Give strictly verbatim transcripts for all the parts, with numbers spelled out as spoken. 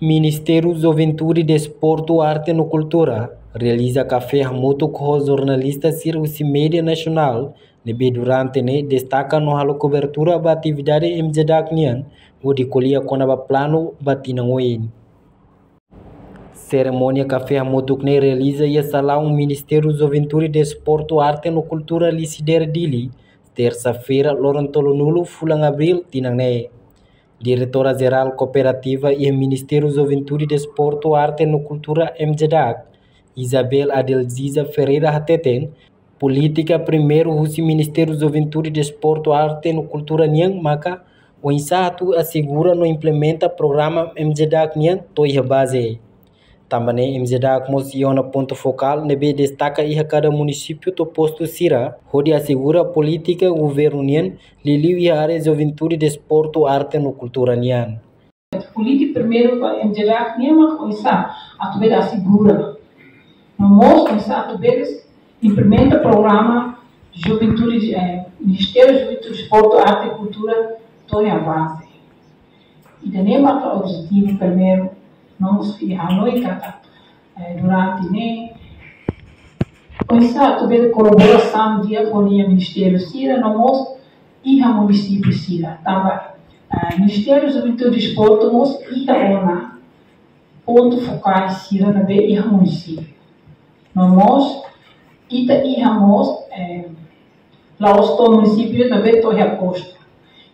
Ministériu Juventude, Desportu, Arte no Kultura realiza kafé hamutuk ho jornalista sira husi média nasionál, ne'ebé durante ne'e destaka no halo kobertura ba atividade M J D A C nian, hodi ko'alia kona-ba planu ba tinan oin. Serimónia kafé hamutuk ne'e realiza iha salaun Ministériu Juventude, Desportu, Arte no Kultura Lisidere, Dili, tersa-feira, loron tolunulu fulan Abríl tinan ne'e. Diretora Jerál Kooperativa iha Ministériu Juventude, Desportu, Arte no Kultura, M J D A C, Isabel Adelziza Ferreira hateten, polítika primeiru husi Ministériu Juventude, Desportu, Arte no Kultura nian maka oinsá atu asegura no implementa programa M J D A C nian to'o iha baze. Tanba ne'e M J D A C mós iha ona pontu fokál ne'ebé destaka iha kada munisípiu to'o postu sira, hodi asegura polítika governu nian liuliu iha área Juventude, Desportu, Arte no Kultura nian. Polítika primeiru ba M J D A C nian mak oinsá atu bele asegura. No mós oinsá atu bele implementa programa Juventude, eh, Ministériu Juventude, Desportu, Arte e Kultura to'o iha baze. Ida-ne'e maka objetivu primeiru, no mós hanoin katak, eh, durante ne'e, oinsá atu bele kolaborasaun di'ak ho nia ministériu sira, no mós iha munisípiu sira. Tanba, eh, Ministériu Juventude, Desportu mós iha ona pontu fokál sira ne'ebé iha munisípiu. No mós, ita iha mós, eh, la'ós to'o munisípiu ne'ebé to'o iha postu.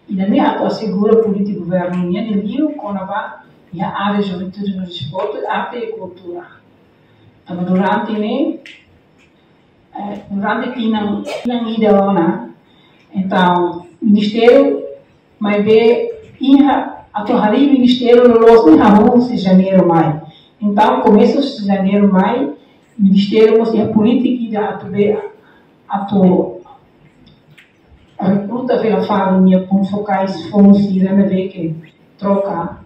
Ida-ne'e atu asegura polítika governu nian liuliu kona-ba iha área Juventude no Desportu, Arte e Kultura. Tanba durante ne'e, eh, durante tinan, tinan ida ona, entaun, ministériu maibé iha atu harii ministériu loloos ne'e hahú husi janeiru mai. Entaun, komesa husi janeiru mai, ministériu mós iha polítika ida atu be, atu rekruta fila fali nia pontu fokál foun sira ne'ebé ke troka,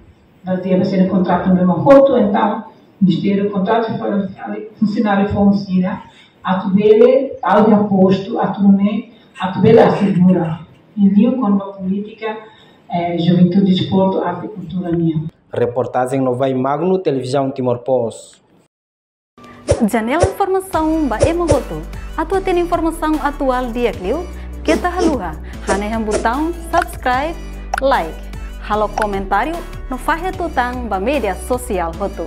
bazeia ba sira-nia kontratu ne'ebé mak hotu, entaun, ministériu kontrata fali funsionáriu foun sira, atu bele tau iha postu, atu nune'e, atu bele asegura. Liuliu kona-ba polítika, eh, Juventude, Desportu, Arte e Kultura nian. Reportajen Novai Magno, Televizaun Timor Post. Janela informasaun ba ema hotu. Atu hatene informasaun atuál di'ak liu, keta haluha hanehan butaun subscribe, like, halo komentáriu no fahe tutan ba média sosiál hotu.